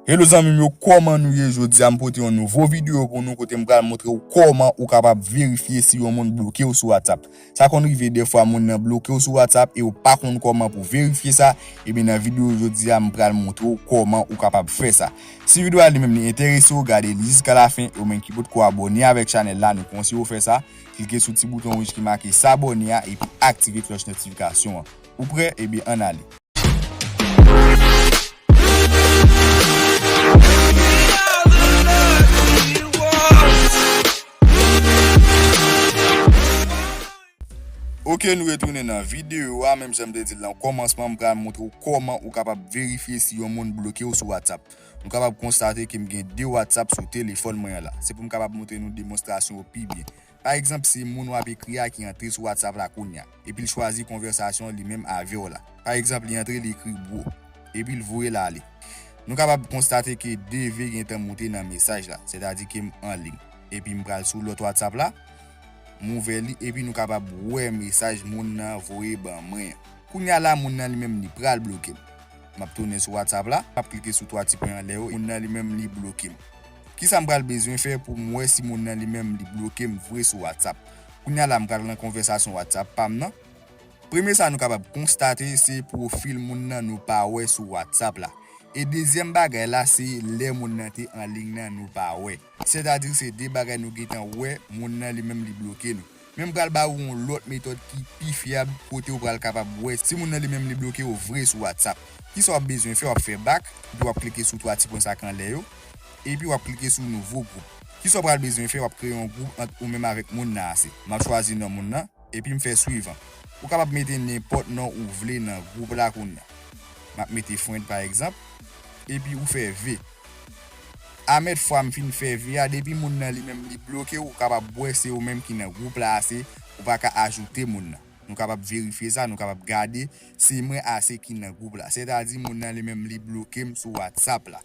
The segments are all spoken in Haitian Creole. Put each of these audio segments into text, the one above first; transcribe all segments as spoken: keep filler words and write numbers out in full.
Hello zanmi m yo, kòman nou ye? Jodi a m pote yon nouvo videyo pou nou kote m pral montre w kòman ou kapab verifye si yon moun bloke w sou WhatsApp. Sa konn rive dèfwa moun nan bloke w sou WhatsApp e ou pa konn kòman pou verifye sa. Ebyen nan videyo jodi a m pral montre w kòman ou kapab fè sa. Si videyo a li menm li enterese w, gade li jiska lafen e ou menm ki potko abòne avèk chanèl la, nou konseye w fè sa. Klike sou ti bouton wouj ki make sabòne a epi aktive klòch notifikasyon an. Ou prè? Ebyen ann ale. Ok, nou retounen nan videyo a. Menm jan m te di l nan kòmansman, m pral montre w kòman ou kapab verifye si yon moun bloke w sou WhatsApp. Nou kapab konstate ke m gen de WhatsApp sou telefòn mwen an la. Se pou m kapab montre nou demonstrasyon yo pi byen. Pa egzanp, se moun w ap ekri a ki antre sou WhatsApp la kounye a, epi l chwazi konvèsasyon li menm avè w la. Pa egzanp, li antre, li ekri bro, epi l voye l ale. Nou kapab konstate ke de V gentan moute nan mesaj la, sètadi ke m anliy. Epi m pral sou lòt WhatsApp la, m ouvè li, epi nou kapab wè mesaj moun nan voye ban mwen an. Kounye a la, moun nan li menm li pral bloke m. M ap tounen sou WhatsApp la, m ap klike sou twa ti pwen anlè yo, moun nan li menm li bloke m. Kisa m pral bezwen fè pou m wè si moun nan li menm li bloke m vre sou WhatsApp? Kounye a la, m pral nan konvèsasyon WhatsApp pa m nan. Premye sa nou kapab konstate, se pwofil moun nan nou pa wè sou WhatsApp la. E dezyèm bagay la, se lè moun nan te anliy nan nou pa wè. Sètadi se de bagay nou gentan wè, moun nan li menm li bloke nou. Men m pral ba ou yon lòt metòd ki pi fyab kote ou pral kapab wè si moun nan li menm li bloke w vre sou WhatsApp. Kisa w ap bezwen fè? W ap fè back, epi w ap klike sou twa ti pwen sa k anlè yo, epi w ap klike sou nouvo gwoup. Kisa w pral bezwen fè? W ap kreye yon gwoup ant ou menm avèk moun nan ase. M ap chwazi non moun nan, epi m fè swivan. Ou kapab mete nenpòt non ou vle nan gwoup la kounye a. M ap mete friend pa egzanp, epi ou fè V. A mèt fwa m fin fè V a, depi moun nan li menm li bloke w, ou kapab wè se ou menm ki nan gwoup la ase, ou pa ka ajoute moun nan. Nou kapab verifye sa, nou kapab gade se mwen ase ki nan gwoup la. Sètadi moun nan li menm li bloke m sou WhatsApp la.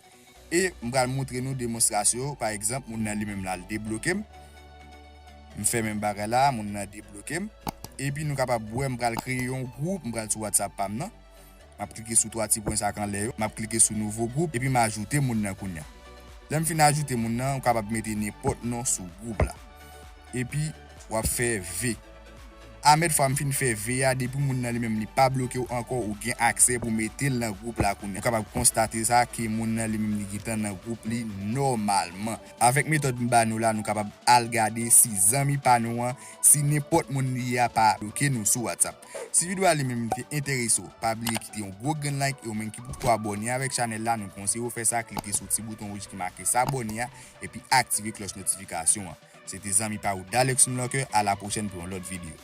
E m pral montre nou demonstrasyon yo. Pa egzanp, moun nan li menm la, l debloke m. M fè menm bagay la, moun nan debloke m. Epi nou kapab wè m pral kreye yon gwoup, m pral sou WhatsApp pa m nan. M ap klike sou twa ti pwen sa k anlè yo. M ap klike sou nouvo gwoup, epi m ajoute moun nan kounye a. Lè m fin ajoute moun nan, ou kapab mete nenpòt non sou gwoup la. Epi, w ap fè V. A mèt fwa m fin fè V a, depi moun nan li menm li pa bloke w ankò, ou gen aksè pou mete l nan gwoup la kounye a. Ou kapab konstate sa, ke moun nan li menm li gentan nan gwoup li nòmalman. Avèk metòd m ba nou la, nou kapab al gade si zanmi pa nou an, si nenpòt moun li ye a pa bloke nou sou WhatsApp. Si videyo a li menm li te enterese w, pa bliye kite yon gwo grenn like e ou menm ki potko abòne avèk chanèl la, nou konseye w fè sa, klike sou ti bouton wouj ki make sabòne a, epi aktive klòch notifikasyon an. Se te zanmi pa ou Dalex Locke, a la pwochèn pou yon lòt videyo.